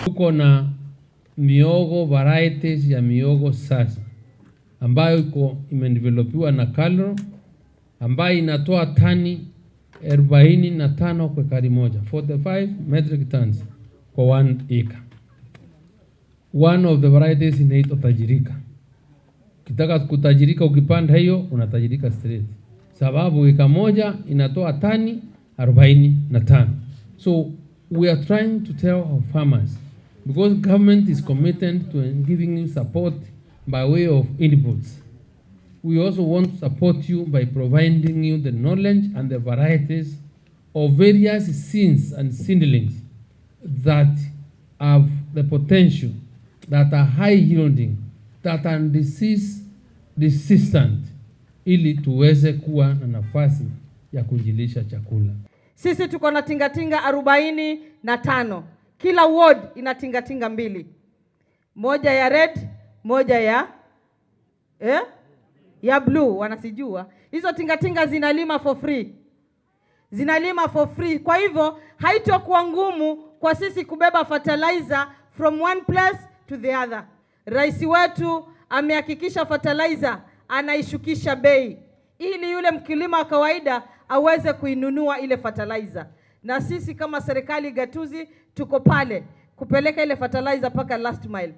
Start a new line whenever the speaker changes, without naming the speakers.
Tuko na miogo, varieties ya miogo sasa ambayo iko imedevelopiwa na KALRO, ambayo inatoa tani 45 kwa ekari moja, 45 metric tons kwa 1 acre. One of the varieties inaitwa Tajirika. Ukitaka kutajirika, ukipanda hiyo unatajirika straight, sababu eka moja inatoa tani 45. So we are trying to tell our farmers, because government is committed to giving you support by way of inputs, we also want to support you by providing you the knowledge and the varieties of various seeds and seedlings that have the potential, that are high yielding, that are disease resistant, ili tuweze kuwa na nafasi ya kujilisha chakula.
Sisi tuko na tingatinga 45. Kila ward ina tingatinga mbili, moja ya red, moja ya blue. Wanasijua hizo tingatinga zinalima for free, zinalima for free. Kwa hivyo haitokuwa ngumu kwa sisi kubeba fertilizer from one place to the other. Rais wetu amehakikisha fertilizer anaishukisha bei ili yule mkulima wa kawaida aweze kuinunua ile fertilizer, na sisi kama serikali gatuzi tuko pale kupeleka ile fertilizer mpaka last mile.